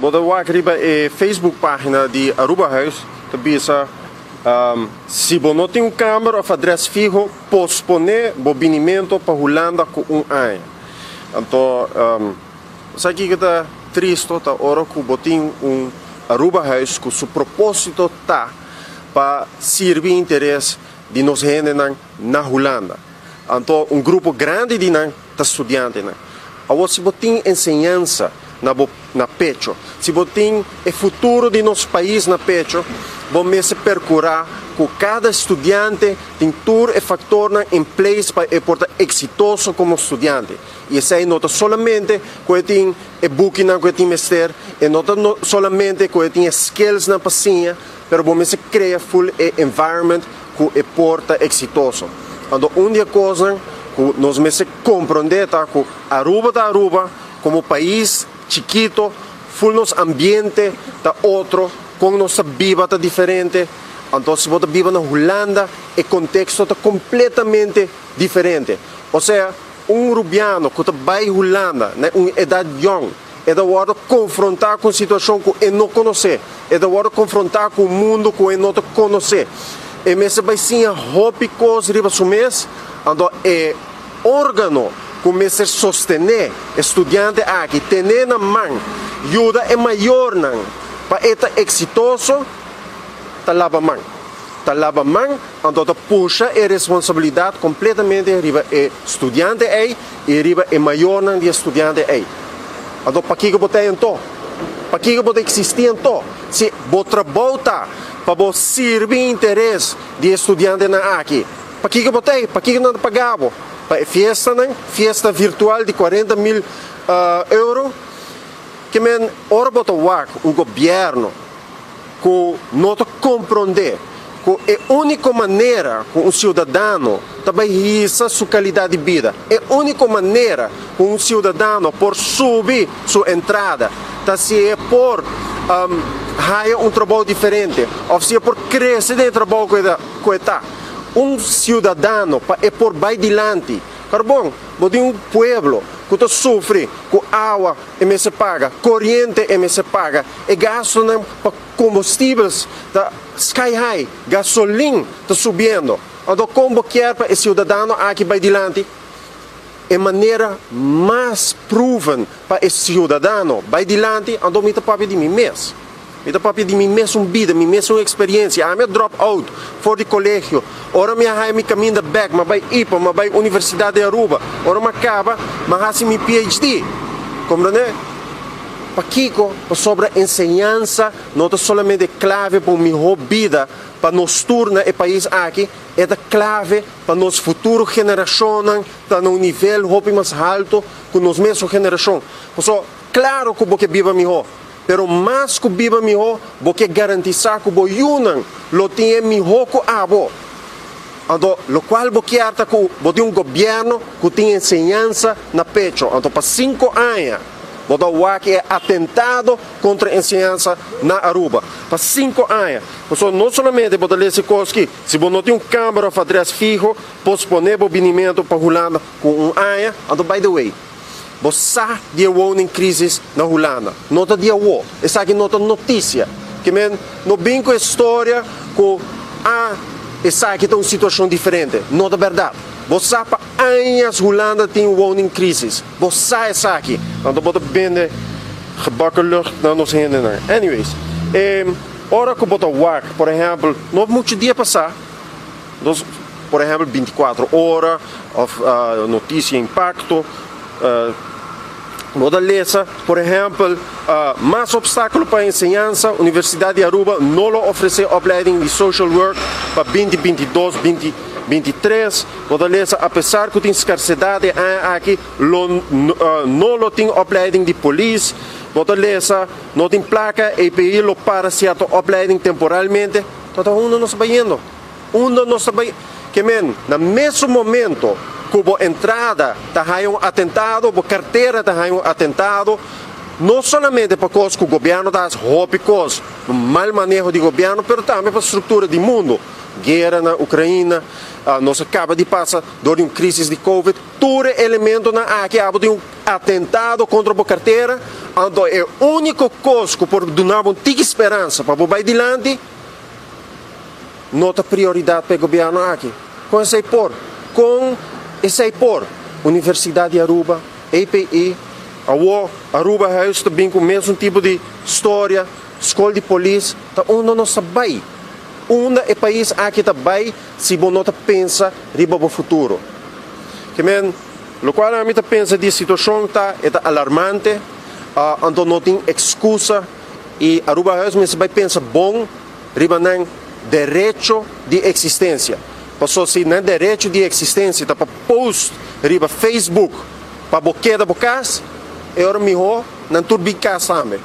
Bo ta wak riba e Facebook pagina di Arubahuis ta bisa si bo no tin un kamber of adres fiho pospone bo binimento pa Hulanda ku un aña. Anto sa kiko ta tristo ta ora ku bo tin un Arubahuis ku su proposito ta pa sirbi interes di nos hendenan na Hulanda. Anto un grupo grandi di nan ta studiantenan. Awor si bo tin enseñansa na bo na pecho, si bo tin e futuro di nos pais na pecho, bo mester percura cu cada studiante tin tur e factornan in place pa e por ta exitoso como studiante. Y esey no ta solamente cu e tin e bukinan cu e tin mester, e no ta solamente cu e tin e skillsnan pa siña, pero bo mester crea full e environment cu e por ta exitoso. Anto un di e cosnan cu nos mester comprende ta cu Aruba ta Aruba como pais chikito, full nos ambiente ta otro, con nos ta biba ta diferente. Anto si bo ta biba na Hulanda e contexto ta completamente diferente. Osea un Rubiano cu ta bay Hulanda na un edad yong, E ta wòrdu konfrontá ku un situashon ku e no konosé. E ta wòrdu konfrontá ku un mundu ku e no ta konosé. E mester bai siña hopi kos riba su mes. Anto e órgano ku mester sostené e studiante aki, ten'é na man, yuda e mayornan pa e ta eksitoso, ta laba man. Ta laba man, anto ta pusha e responsabilidat kompletamente riba e studiante ei i riba e mayornan di e studiante ei. Anto pakiko bo ta ei anto? Pakiko bo ta eksistí anto? Si bo trabou ta pa bo sirbi interes di e studiantenan aki, pakiko bo ta ei? Pakiko nan ta paga bo? Pa e fiestanan, fiesta virtual di 40.000 euro? Ke men ora bo ta wak un gobièrnu ku no ta komprondé ku e úniko manera ku un siudadano ta bai hisa su kalidat di bida, e úniko manera ku un siudadano por subi su entrada ta si e por haya un trabou diferente òf si e por krese den e trabou ku e ta. Un siudadano pa e por bai dilanti. Karbon, bo tin un pueblo ku ta sufri ku awa e mester paga, koriente e mester paga, e gastunan pa kombustibels ta sky high, gasolin ta subiendo. Anto kon bo kier pa e siudadano aki bai dilanti? E manera mas proven pa e siudadano bai dilanti, anto mi ta papia di mi mes. Mi ta papia di mi mesun bida, mi mesun experiencia. Ami a drop out for di colegio. Ora mi a haya mi caminda bek, m'a bay IPA, m'a bay Universidad di Aruba. Ora m'a caba, m'a haci mi PhD. Comprende? Pakico? Pasobra enseñansa no ta solamente clave pa un miho bida pa nos tur na e pais aki, e ta clave pa nos futuro generacionnan ta na un nivel hopi mas halto cu nos mesun generacion. Pasobra, claro cu bo ke biba miho. Pero mas ku biba mihó, bo ke garantisá ku bo yunan lo tin e mihó ku abo. Anto, lokual bo kier ta ku bo tin un gobièrnu ku tin enseñansa na pecho. Anto pa sinku aña bo ta wak e atentado kontra enseñansa na Aruba. Pa sinku aña. Pasobra no solamente bo ta lesa e kos ki si bo no tin un kamber òf adrès fiho, posponé bo binimentu pa Hulanda ku un aña. Anto by the way. Bo sa di e woningcrisis na Hulanda. No ta di awo. Esaki no ta noticia. Ke men no bin cu e storia cu ah esaki ta un situacion diferente. No ta berdad. Bo sa pa añas Hulanda tin woningcrisis. Bo sa esaki. Anto bo ta bende gebakken lucht na nos hendenan. Anyways, e ora cu bo ta wak, por ehempel, no mucho dia pasa, Nos, por ehempel, 24 ora of Noticia Impacto, bo ta lesa, por ehempel, mas obstáculo pa enseñansa, Universidad di Aruba no lo ofrece opleiding di social work pa 2022, 2023. Bo ta lesa, apesar cu tin scarcedad e aña aki, lo no lo tin opleiding di polis. Bo ta lesa, no tin placa, EPI lo para cierto opleiding temporalmente. Tota unda nos ta bayendo? Unda nos ta bai? Ke men, na mesun momento ku bo entrada ta haña un atentado, bo kartera ta haña un atentado, No solamente pa cos cu gobierno ta haci hopi cos, mal maneho di gobierno, pero tambe pa structura di mundo. Guera na Ucraina, nos a caba di pasa door di un crisis di Covid, tur e elementonan aki abo tin un atentado contra bo cartera, anto e unico cos cu por duna bo un tiki speransa pa bo bay dilanti, no ta prioridad pa e gobierno aki. Con esey por? Con esey por? Universidad di Aruba, APE, awo Aruba Huis ta bin cu mesun tipo di storia, Scol di Polis, ta unda nos ta bay? Unda e pais aki ta bay si bo no ta pensa riba bo futuro? Ke men, locual ami ta pensa di e situacion ta, e ta alarmante, anto no tin excusa y Aruba Huis mester bay pensa bon riba nan derecho di existencia. Paso si nan derecho di existencia ta pa post riba Facebook pa bo keda bo cas, e ora miho nan tur bin cas tambe.